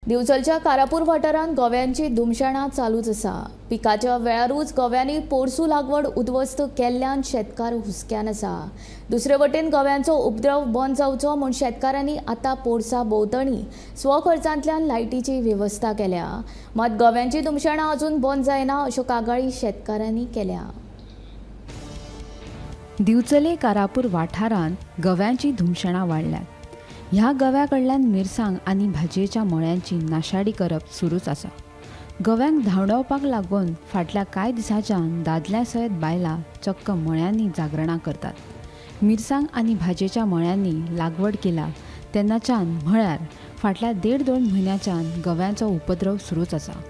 दिवचलच्या कारापूर वाठारांत गव्यांची धुमशेणां चालूच आसा. पिकाच्या वेळारूच गव्यांनी पोरसू लागवड उद्ध्वस्त केल्ल्यान शेतकार हुस्क्यान आसा. दुसरे वटेन गव्यांचो उपद्रव बंद जावचो म्हूण शेतकारांनी आतां पोरसा भोंवतणी स्वखर्चांतल्यान लायटीची वेवस्था केल्या. मात गव्यांची धुमशेणां अजून बंद जायना अश्यो कागाळी शेतकारांनी केल्या. दिवचले कारापूर वाठारांत गव्यांची धुमशेणां वाडल्यात. ह्या गव्या कडल्यान मिरसांग आनी भाजयेच्या मळ्यांची नाशाडी करप सुरूच आसा. गव्यांक धांवडावपाक लागून फाटल्या कांय दिसांच्यान दादल्या सयत बायलां चक्क मळ्यांनी जागरणां करतात. मिरसांग आनी भाजयेच्या मळ्यांनी लागवड केला तेन्नाच्यान म्हळ्यार फाटल्या 1.5-2 म्हयन्याच्यान गव्यांचो उपद्रव सुरूच आसा.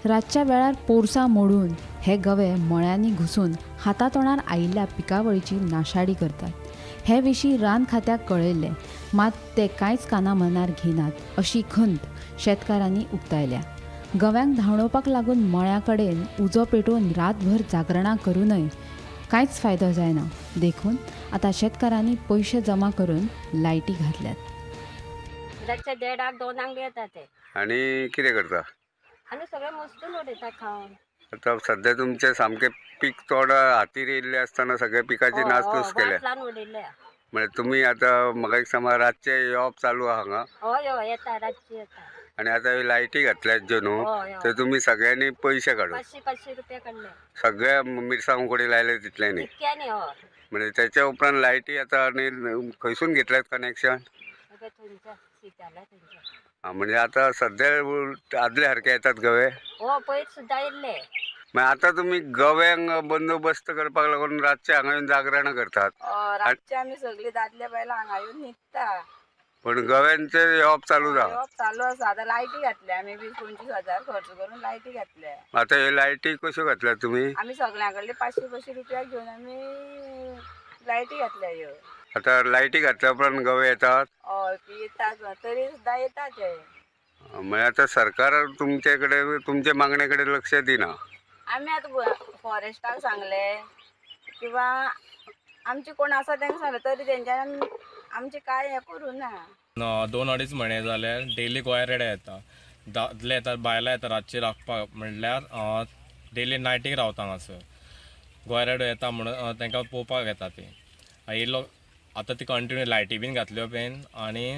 रातच्या वेळार पोरसां मोडून हे गवे मळ्यांनी घुसून हातातोंडार आयिल्ल्या पिकावळीची नाशाडी करतात. हे विशीं रान खात्याक कळयल्लें, मात ते कांयच काना मनार घेनात अशी खंत शेतकारांनी उक्तायल्या. गव्यांक धांवडोवपाक लागून मळ्या कडेन उजो पेटोवन रातभर जागरणां करूनय कांयच फायदो जायना. देखून आतां शेतकारांनी पयशे जमा करून लायटी घातल्यात. रातचे 1:30-2 येता ते आनी कितें करता? आनी सगळें मस्तून उडयता खावन. आतां सद्या तुमचें सामकें पीक तोड हातीर येयल्लें आसतना सगळ्या पिकाची नासधूस केल्या. म्हणजे तुमी आतां म्हाका एक समज रातचें येवप चालू आहा हांगा? हय हय येता, रातचें येता. आनी आतां लायटी घातल्यात ज्यो न्हू तर तुमी सगळ्यांनी पयशे काडून 500-500 रुपया काडले. सगळ्या मिरसांग कडेन लायले तितल्यांनी? तितक्यांनी हय. म्हणजे तेच्या उपरांत लायटी आतां आनी खंयसून घेतल्यात कनेक्शन? म्हणजे आतां सद्या आदले सारके येतात गवे? हो पयर सुद्दां येयल्ले. मागीर आतां तुमी गव्यांक बंदोबस्त करपाक लागून रातचे हांगा येवन जागरणां करतात? रातचे आमी सगळीं दादले बायलां हांगा येवन न्हिदता. पण गव्यांचे येवप चालू जाता? येवप चालू आसा. आतां लायटी घातल्या आमी 20-25 हजार खर्च करून लायटी घातल्या. आतां ह्यो लायटी कश्यो घातल्या तुमी? आमी सगळ्यां कडले 500-500 रुपया घेवन आमी लायटी घातल्या ह्यो. आतां लायटी घातल्या उपरांत गवे येतात? हय येतात, तरी सुद्दां येतात ते. म्हणजे आतां सरकार तुमचे कडेन तुमचे मागणे कडेन लक्ष दिना? आमी आतां फॉरेस्टाक सांगलें किंवा आमचे कोण आसा तांकां सांगलें तरी तेंच्यान आमचें कांय हें करूं ना. 2-2.5 म्हयने जाले डेली गोंया रेडे येता, दादले येतात बायलां येता रातचे राखपाक, म्हणल्यार डेली नायटीक रावता हांगासर. गोंया रेडो येता म्हणून तांकां पळोवपाक येता ती येयलो. आतां ती कंटिन्यू लायटी बीन घातल्यो पेन आनी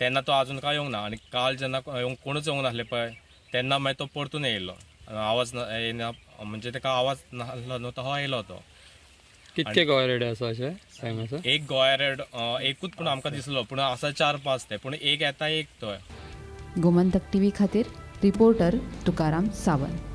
तेन्ना तो आजून कांय येवंक ना. आनी काल जेन्ना येवंक कोणूच येवंक नासले पळय तेन्ना मागीर तो परतून येयलो. आवाज येना म्हणजे ताका आवाज नासलो न्हू तो येयलो तो. कितके गोवा रेडे आसा अशें सांग? एक गोवा रेड एकूच पूण आमकां दिसलो, पूण आसा 4-5 ते, पूण एक येता एक तो. गोमंतक टीव्ही खातीर रिपोर्टर तुकाराम सावंत.